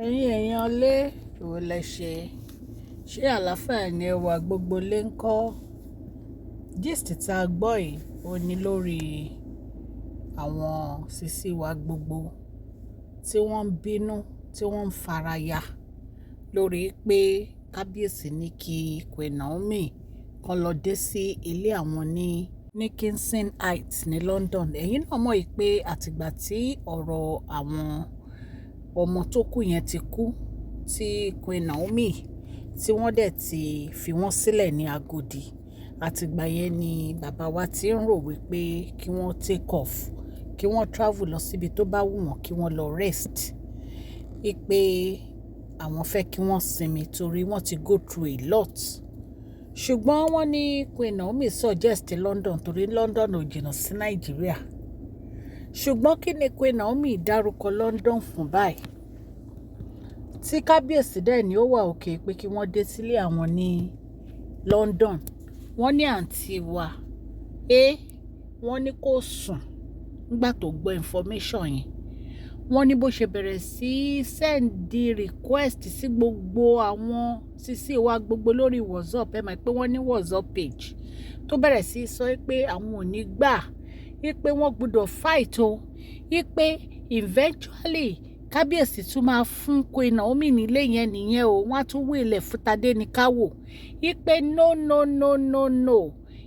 Ẹ̀yin èèyàn lé, èwo lẹ ṣe? Ṣé àlàáfíà ni ẹwà gbogbo lé ń kọ́? Gist tí a gbọ́ yìí ó ní lórí àwọn sisi wa gbogbo tí wọ́n ń bínú, tí wọ́n ń faraya lórí pé kábíyèsí ní kí Queen Naomi kan lọ dé sí ilé àwọn ní Kingston Heights ní London. Ẹ̀yin náà mọ̀ pé àtìgbà tí ọ̀rọ̀ àwọn ọmọ tó kú yẹn ti kú, tí Queen Naomi tí wọ́n dẹ̀ ti fi wọ́n sílẹ̀ ní Agodi. Àtìgbà yẹn ni bàbá wa ti ń rò wípé kí wọ́n take off, kí wọ́n travel lọ síbi tó bá wù wọ́n, kí wọ́n lọ rest. Wípé àwọn fẹ́ kí wọ́n sinmi torí wọ́n ti go through a lot. Ṣùgbọ́n wọ́n ní Queen Naomi suggest London torí London ò jìnnà sí Nàìjíríà. Ṣùgbọ́n kí ni Queen Naomi dárúkọ London fún báyìí? Tí kábíyèsí dẹ̀ ní ó wà okay pé kí wọ́n dé sílé àwọn ní London. Wọ́n ní àǹtí wa, wọ́n ní kó sùn nígbà tó gbọ́ information yẹn. Wọ́n ní bó ṣe bẹ̀rẹ̀ sí send request sí gbogbo àwọn sisi wa gbogbo lórí WhatsApp. Ẹ mọ̀ pé wọ́n ní WhatsApp page tó bẹ̀rẹ̀ sí sọ pé àwọn ò ní gbà, wípé wọ́n gbọdọ̀ fight o, wípé eventually kábíyèsí tún máa fún Queen Naomi nílé yẹn nìyẹn o, wọ́n á tún wí ilẹ̀ fún Tadéníkàwò, wípé no, no, no, no, no,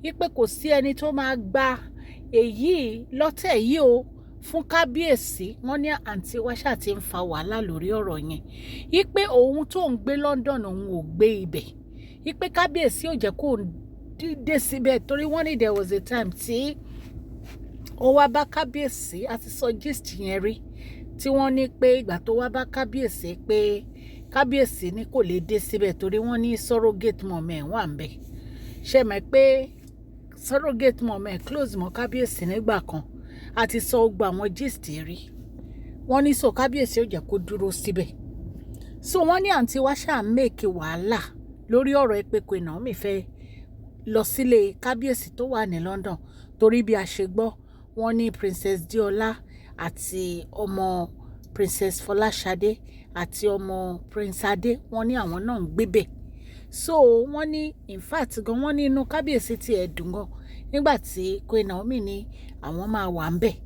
wípé kò sí ẹni tó máa gba èyí lọ́tẹ̀ yìí o fún kábíyèsí. Wọ́n ní àǹtí wa ṣáà ti ń fa wàhálà lórí ọ̀rọ̀ yẹn, wípé òun tó ń gbé London, òun ò gbé ibẹ̀, wípé kábíyèsí ò jẹ́ kó dé síbẹ̀, torí wọ́n ní there was a time tí ó wá bá kábíyèsí, àti sọ gist yẹn rí, tí wọ́n ní pé ìgbà tó wá bá kábíyèsí pé kábíyèsí ní kò lè dé síbẹ̀ torí wọ́n ní surrogate mom ẹ̀ wà ń bẹ̀. Ṣe mọ̀ pé surrogate mom ẹ̀ close mọ́ kábíyèsí nígbà kan? A ti sọ gbogbo àwọn gist rí. Wọ́n ní so kábíyèsí ò jẹ́ kó dúró síbẹ̀. So wọ́n ní àǹtí wa ṣáà make wàhálà lórí ọ̀rọ̀ pé Queen Naomi fẹ́ lọ sílé kábíyèsí tó wà ní London, torí bí a ṣe gbọ́, wọ́n ní Princess Deola àti ọmọ Princess Fọláṣadé àti ọmọ Prince Adé, wọ́n ní àwọn náà ń gbé bẹ̀. So wọ́n ní in fact gan, wọ́n ní inú kábíyèsí ti ẹ̀ dùn gan nígbà tí Queen Naomi ní àwọn máa wà ń bẹ̀,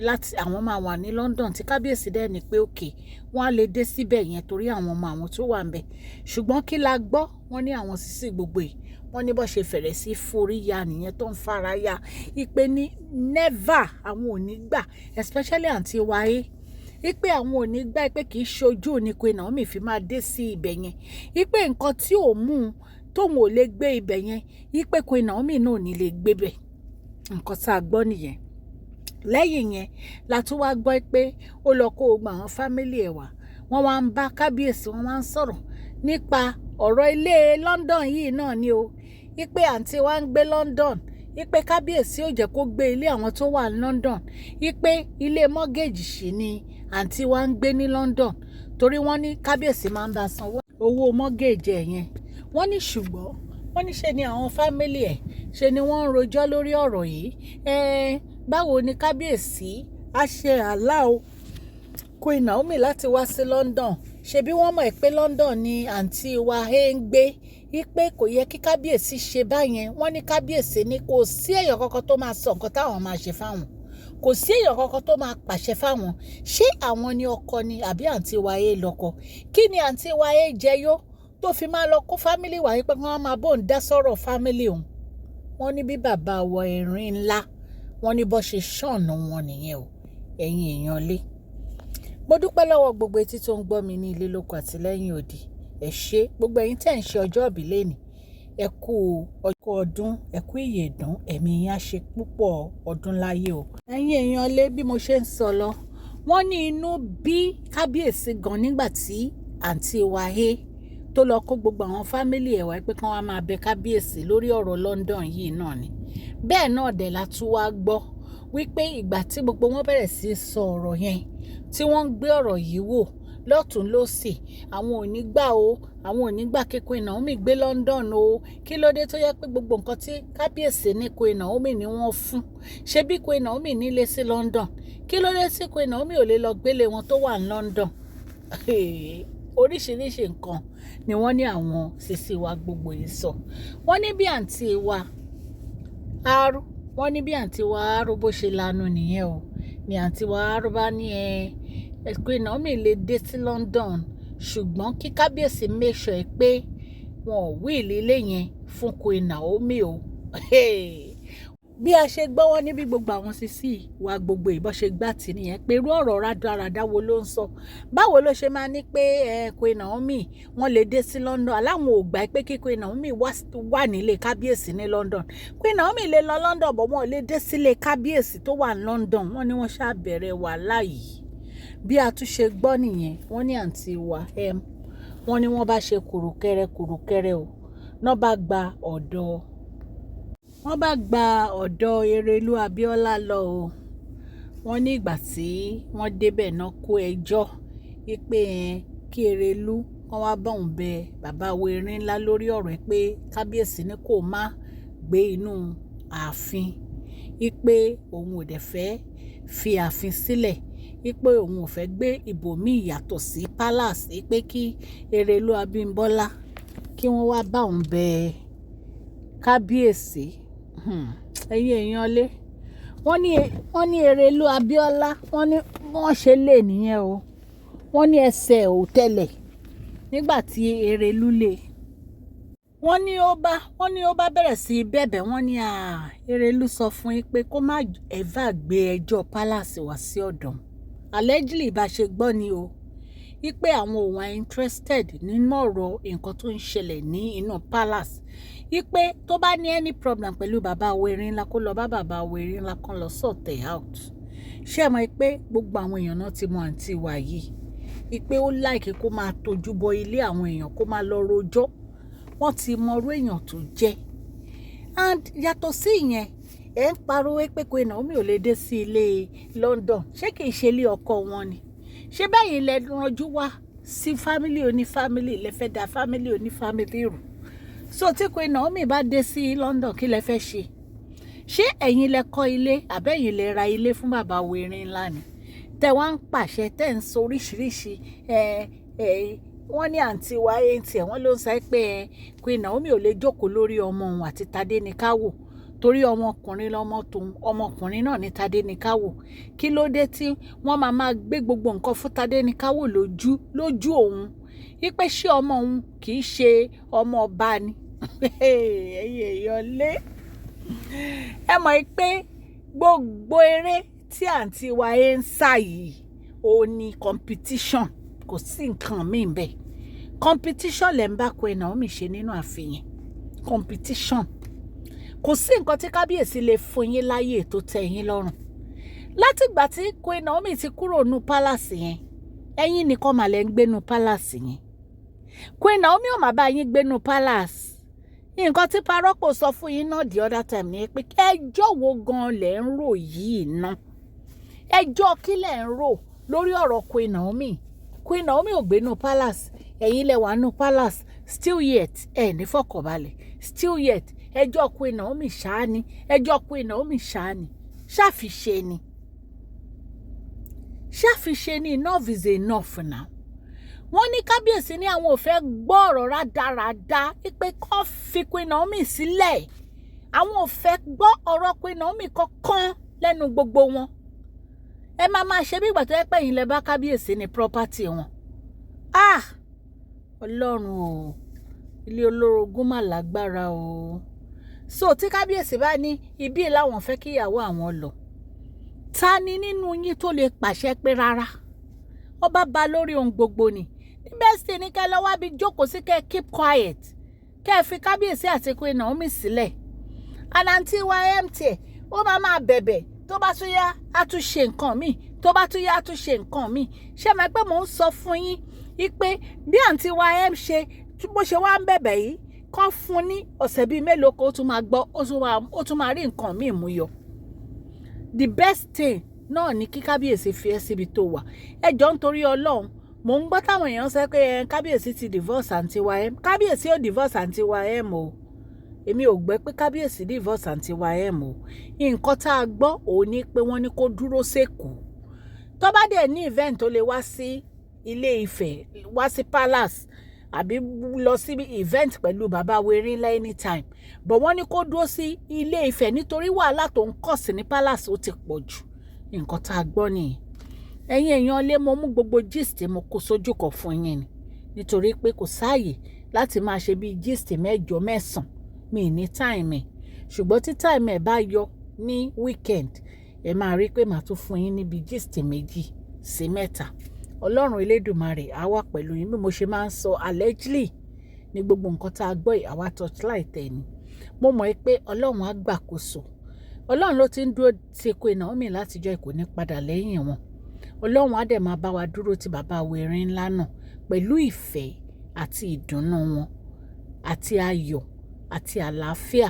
láti àwọn máa wà ní London, tí kábíyèsí dẹ̀ ní pé okay, wọ́n á lè dé síbẹ̀ yẹn torí àwọn ọmọ àwọn tó wà ń bẹ̀. Ṣùgbọ́n kí la gbọ́? Wọ́n ní àwọn sísì gbogbo yìí, wọ́n ní bó ṣe fẹ̀rẹ̀ sí forí ya nìyẹn, tó ń fara ya ìpè ní never, àwọn ò ní gbà, especially àǹtí wáyé, wípé àwọn ò ní gbà, pé kì í ṣojú ní Queen Naomi fi máa dé sí ibẹ̀ yẹn, wípé nǹkan tí ò mú un tóun ò lè gbé ibẹ̀ yẹn, wípé Queen Naomi náà ò ní lè gbé bẹ̀. Nǹkan tá a gbọ́ nìyẹn. Lẹ́yìn yẹn la tún wá gbọ́ pé ó lọ kó gbogbo àwọn family ẹ̀ wá, wọ́n wá ń bá kábíyèsí, wọ́n wá ń sọ̀rọ̀ nípa ọ̀rọ̀ ilé London yìí náà ni o, wípé àǹtí wa ń gbé London, wípé kábíyèsí ò jẹ́ kó gbé ilé àwọn tó wà ní London, wípé ilé mortgage sì ni àǹtí wa ń gbé ní London, torí wọ́n ní kábíyèsí máa ń bá sanwó owó mortgage ẹ̀ yẹn. Wọ́n ní ṣùgbọ́n wọ́n ní ṣe ni àwọn family ẹ̀ ṣe ni wọ́n ń rojọ́ lórí ọ̀rọ̀ yìí. Báwo ni kábíyèsí á ṣe allow Queen Naomi láti wá sí London? Ṣebí wọ́n mọ̀ pé London ni àǹtí wa ń gbé, wípé kò yẹ kí kábíyèsí ṣe báyẹn. Wọ́n ní kábíyèsí ní kò sí èèyàn kankan tó máa sọ nǹkan táwọn máa ṣe fáwọn, kò sí èèyàn kankan tó máa pàṣẹ fáwọn. Ṣé àwọn ni ọkọ ni àbí àǹtí wa lọ́kọ? Kí ni àǹtí wa jẹ yó tó fi máa lọ kó family wá pé wọ́n máa bóun dá sọ̀rọ̀ family òun? Wọ́n ní bí bàbá wọ erin ńlá, wọ́n ní bó ṣe ṣọ̀nà wọn nìyẹn o. Ẹ̀yin èèyàn lé, mo dúpẹ́ lọ́wọ́ gbogbo etí tó ń gbọ́ mi ní ilé lóko àti lẹ́yìn odi. Ẹ ṣé gbogbo ẹ̀yin tẹ́ ń ṣe ọjọ́ ìbí lẹ́nìí. Ẹ kú ọdún, ẹ kú ìyèdún, ẹ̀mí yín á ṣe púpọ̀ ọdún láyé o. Ẹ̀yin èèyàn lé, bí mo ṣe ń sọ lọ, wọ́n ní inú bí kábíyèsí gan nígbà tí àǹtí wa tó lọ kó gbogbo àwọn family ẹ̀ wá pé kí wọ́n máa bẹ kábíyèsí lórí ọ̀rọ̀ London yìí náà ni. Bẹ́ẹ̀ náà dẹ̀ la tún wá gbọ́ wípé ìgbà tí gbogbo wọn bẹ̀rẹ̀ sí sọ ọ̀rọ̀ yẹn, tí wọ́n ń gbé ọ̀rọ̀ yìí wò lọ́tún lọ́sì, àwọn ò ní gbà o, àwọn ò ní gbà kí Queen Naomi gbé London o. Kí ló dé tó yẹ pé gbogbo nǹkan tí kábíyèsí ní Queen Naomi ni wọ́n fún? Ṣé bí Queen Naomi nílé sí London, kí ló dé tí Queen Naomi ò lè lọ gbélé wọn tó wà ní London? Oríṣiríṣi nǹkan ni wọ́n ní àwọn sisi wa gbogbo yìí sọ. Wọ́n ní bí àǹtí wa R, wọ́n ní bí àǹtí wa R bó ṣe lanu nìyẹn o. Ni àǹtí wa R bá ní ẹ, Queen Naomi lè dé sí London, ṣùgbọ́n kí kábíyèsí make sure pé wọn ò will ilé yẹn fún Queen Naomi o. Bí a ṣe gbọ́, wọ́n ní bí gbogbo àwọn sisi wa gbogbo ìbọn ṣe gbà tí nìyẹn, pé irú ọ̀rọ̀ rádaràda wo ló ń sọ? Báwo ló ṣe máa ní pé ẹ Queen Naomi wọ́n lè dé sí London? Aláwọn ò gbà pé kí Queen Naomi wà nílé kábíyèsí ní London. Queen Naomi lè lọ London, but wọ́n lè dé sílé kábíyèsí tó wà ní London. Wọ́n ní wọ́n ṣáà bẹ̀rẹ̀ wàhálà yìí. Bí a tún ṣe gbọ́ nìyẹn, wọ́n ní àǹtí wa M, wọ́n ní wọ́n bá ṣe kùrùkẹrẹ kùrùkẹrẹ o, náà bá gba ọ̀dọ̀, wọ́n bá gba ọ̀dọ̀ Erelú Abíọ́lá lọ o. Wọ́n ní ìgbà tí wọ́n débẹ̀ náà, kó ẹjọ́ wípé ẹ kí Erelú kán wá bá òun bẹ bàbá wo erin ńlá lórí ọ̀rọ̀ ẹ pé kábíyèsí ní kó má gbé inú ààfin, wípé òun ò dẹ̀ fẹ́ fi ààfin sílẹ̀, wípé òun ò fẹ́ gbé ibòmíì yàtọ̀ sí palace, wípé kí Erelú Abímbọ́lá kí wọ́n wá bá òun bẹ kábíyèsí. Ẹ̀yin èèyàn lé, wọ́n ní Erelú Abíọ́lá, wọ́n ní wọ́n ṣe lé nìyẹn o. Wọ́n ní ẹsẹ̀ ò tẹ̀lẹ̀ nígbà tí Erelú lé. Wọ́n ní ó bá bẹ̀rẹ̀ sí í bẹ̀bẹ̀. Wọ́n ní à Erelú sọ fún yín pé kó má ever gbé ẹjọ́ palace wá sí ọ̀dọ̀. Allegedly, bá ṣe gbọ́ ni o, wípé àwọn ò wá interested nínú ọ̀rọ̀ nǹkan tó ń ṣẹlẹ̀ ní inú palace, wípé tó bá ní any problem pẹ̀lú bàbá Erin ńlá, kó lọ bá bàbá Erin ńlá kan lọ sort it out. Ṣé ẹ mọ̀ pé gbogbo àwọn èèyàn náà ti mọ àǹtí wa yìí, wípé ó like kó máa tójú bọ ilé àwọn èèyàn, kó máa lọ rojọ́? Wọ́n ti mọ irú èèyàn tó jẹ́. And yàtọ̀ sí ìyẹn, ẹ̀ ń pariwo pé Queen Naomi ò lè dé sí ilé London. Ṣé kìí ṣe ilé ọkọ wọn ni? Ṣé bẹ́yìn lẹ ranjú wá sí family oní family, lẹ fẹ́ da family oní family rú? So tí Queen Naomi bá dé sí London, kí lẹ fẹ́ ṣe? Ṣé ẹ̀yin lẹ kọ́ ilé, àbẹ́yìn lẹ ra ilé fún bàbá Erin ńlá ni tẹ wá ń pàṣẹ, tẹ́ ń sọ oríṣiríṣi? Ẹ ẹ wọ́n ní àǹtí wa ẹ̀ wọ́n ló ń sọ pé ẹ Queen Naomi ò lè jókòó lórí ọmọ òun àti Tadéníkáwò, torí ọmọkùnrin lọmọ tòun, ọmọkùnrin náà ní Tadéníkáwò. Kí ló dé tí wọ́n máa máa gbé gbogbo nǹkan fún Tadéníkáwò lójú lójú òun, wípé ṣé ọmọ òun kì í ṣe ọmọ ọba ni? Ẹ̀yin èèyàn lé, ẹ mọ̀ pé gbogbo eré tí àǹtí wa ń sá yìí, ó ní competition, kò sí nǹkan míì bẹ́ẹ̀. Competition lẹ́ ń bá Queen Naomi ṣe nínú ààfin. Competition. Kò sí nǹkan tí kábíyèsí lè fún yín láyè tó tẹ́ yín lọ́rùn. Látìgbà tí Queen Naomi ti kúrò nù palace yẹn, ẹ̀yin nìkan mà lẹ́ ń gbénu palace yẹn. Queen Naomi ò má bá yín gbénu palace. Nǹkan tí Parọ́pò sọ fún yín náà the other time ni pé ẹjọ́ wo gan lẹ̀ ń rò yìí ná? Ẹjọ́ kí lẹ̀ ń rò lórí ọ̀rọ̀ Queen Naomi? Queen Naomi ò gbénu palace, ẹ̀yin lẹ wà nù palace. Still yet, ẹ̀ ní fọkànbalẹ̀. Still yet, ẹjọ́ Queen Naomi ṣáá ni, ẹjọ́ Queen Naomi ṣáá ni. Ṣàfiṣe ni, ṣàfiṣe ni. Enough is enough now. Wọ́n ní kábíyèsí ní àwọn ò fẹ́ gbọ́ ọ̀rọ̀ rádaràda, pé kó fi Queen Naomi sílẹ̀. Àwọn ò fẹ́ gbọ́ ọ̀rọ̀ Queen Naomi kankan lẹ́nu gbogbo wọn. Ẹ máa máa ṣe bí ìgbà tó yẹ pé ẹ̀yin lẹ bá kábíyèsí ní property wọn. Ah, Ọlọ́run o, ilé olórogún mà lágbára o. So tí kábíyèsí bá ní ibi làwọn fẹ́ kíyàwó àwọn lọ, ta ni nínú yín tó lè pàṣẹ pé rárá? Ọba ba lórí ohun gbogbo ni. The best thing ní kẹ́ lọ wá bí jókòó sí, kẹ́ keep quiet, kẹ́ fi kábíyèsí àti Queen Naomi sílẹ̀. Àǹtí wa MT, ó máa máa bẹ̀bẹ̀, tó bá tún yá, á tún ṣe nǹkan míì, tó bá tún yá, á tún ṣe nǹkan míì. Ṣé máa pé mò ń sọ fún yín wípé bí àǹtí wa M ṣe bó ṣe wá ń bẹ̀bẹ̀ yìí, kán fún ní ọ̀sẹ̀ bíi mélòó kan, ó tún máa gbọ́, ó tún máa rí nǹkan míì mú yọ. The best thing náà ni kí kábíyèsí fi ẹ́ síbi tó wà. Ẹ jọ̀ọ́, nítorí Ọlọ́run, mò ń gbọ́ táwọn èèyàn sọ pé kábíyèsí ti divorce àǹtí wa M. Kábíyèsí ò divorce àǹtí wa M o. Èmi ò gbọ́ pé kábíyèsí divorce àǹtí wa M o. Nǹkan tá a gbọ́ òun ni pé wọ́n ní kó dúró sẹ́kọ̀ọ́, tó bá dẹ̀ ní event tó lè wá sí Ilé Ifẹ̀, wá sí palace àbí lọ sí event pẹ̀lú bàbá Werinla anytime, but wọ́n ní kó dúró sí Ilé Ifẹ̀ nítorí wàhálà tó ń kọ̀ sí ní palace ó ti pọ̀ jù. Nǹkan tá a gbọ́ nìyẹn. Ẹ̀yin èèyàn lé, mo mú gbogbo gist, mo kó sójú kan fún yín ni, nítorí pé kò sáàyè láti máa ṣe bíi gist mẹ́jọ mẹ́sàn-án. Mi ní time, ṣùgbọ́n tí time ẹ̀ bá yọ ní weekend, ẹ máa rí pé màá tún fún yín níbi gist méjì sí mẹ́ta. Ọlọ́run Elédùmarè á wà pẹ̀lú yín. Bí mo ṣe máa ń sọ, allegedly ní gbogbo nǹkan tá a gbọ́ yìí, àwa torchlight ẹ̀ ni. Mo mọ̀ pé Ọlọ́run á gbàkóso. Ọlọ́run ló ti ń dúró ti Queen Naomi látijọ́, kò ní padà lẹ́yìn wọn. Ọlọ́run á dẹ̀ máa bá wa dúró ti bàbá wẹ̀rin ńlá náà pẹ̀lú ìfẹ́ àti ìdùnnú wọn àti ayọ̀ àti àlàáfíà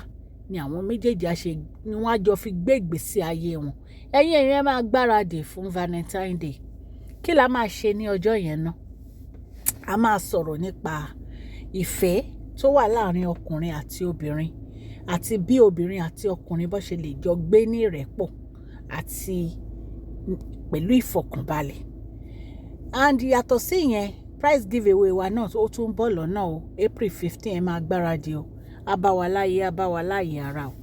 ni àwọn méjèèjì á ṣe ni wọ́n á jọ fi gbé ìgbésí ayé wọn. Ẹ̀yin èèyàn, ẹ máa gbáradì fún Valentine Day. Kí la máa ṣe ní ọjọ́ yẹn náà? A máa sọ̀rọ̀ nípa ìfẹ́ tó wà láàrin ọkùnrin àti obìnrin, àti bí obìnrin àti ọkùnrin bó ṣe lè jọ gbé ní ìrẹ́pọ̀ àti pẹ̀lú ìfọ̀kànbalẹ̀. And yàtọ̀ sí ìyẹn, prize giveaway wa náà, ó tún ń bọ̀ lọ́nà o. April 15, ẹ máa gbáradì o. Á bá wa láyé, á bá wa láyé ara o.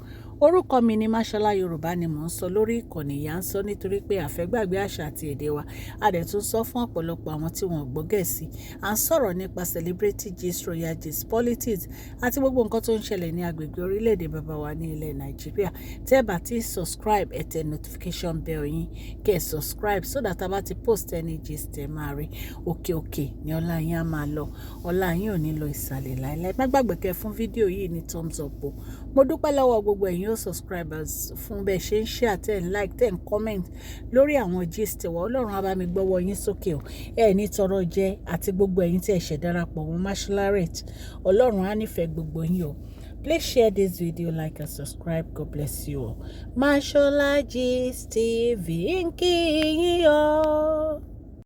Orúkọ mi ni Mashola. Yorùbá ni mò ń sọ lórí ìkànnì yìí. À ń sọ nítorí pé a fẹ́ gbàgbé àṣà àti èdè wa. A dẹ̀ tún sọ fún ọ̀pọ̀lọpọ̀ àwọn tí wọ́n gbọ́ Gẹ̀ẹ́sì. À ń sọ̀rọ̀ nípa celebrity gist, royal gist, politics àti gbogbo nǹkan tó ń ṣẹlẹ̀ ní agbègbè orílẹ̀-èdè bàbá wa ní ilẹ̀ Nàìjíríà. Tẹ́ ẹ bá ti subscribe, ẹ tẹ notification bell yín, kẹ́ ẹ subscribe so that a bá ti post any gist, ẹ máa rí. Òkè òkè ni ọlá yín á máa lọ. Ọlá yín ò ní lọ ìsàlẹ̀ láíláí. Má gbàgbé kẹ́ fún fídíò yìí ní thumbs up o. Mo dúpẹ́ lọ́wọ́ gbogbo ẹ̀yin ó subscribers fún bẹ́ẹ̀ ṣe ń share, tẹ́ ń like, tẹ́ ń comment lórí àwọn gist wa. Ọlọ́run á bá mi gbọ́wọ́ yín sókè o. Ẹ ní tọrọ jẹ, àti gbogbo ẹ̀yin tí ẹ ṣẹ̀ darapọ̀ mọ́ Masholarate. Ọlọ́run á nífẹ̀ẹ́ gbogbo yín o. Please share this video, like and subscribe. God bless you all. Mashola Gist TV ń kí yín o.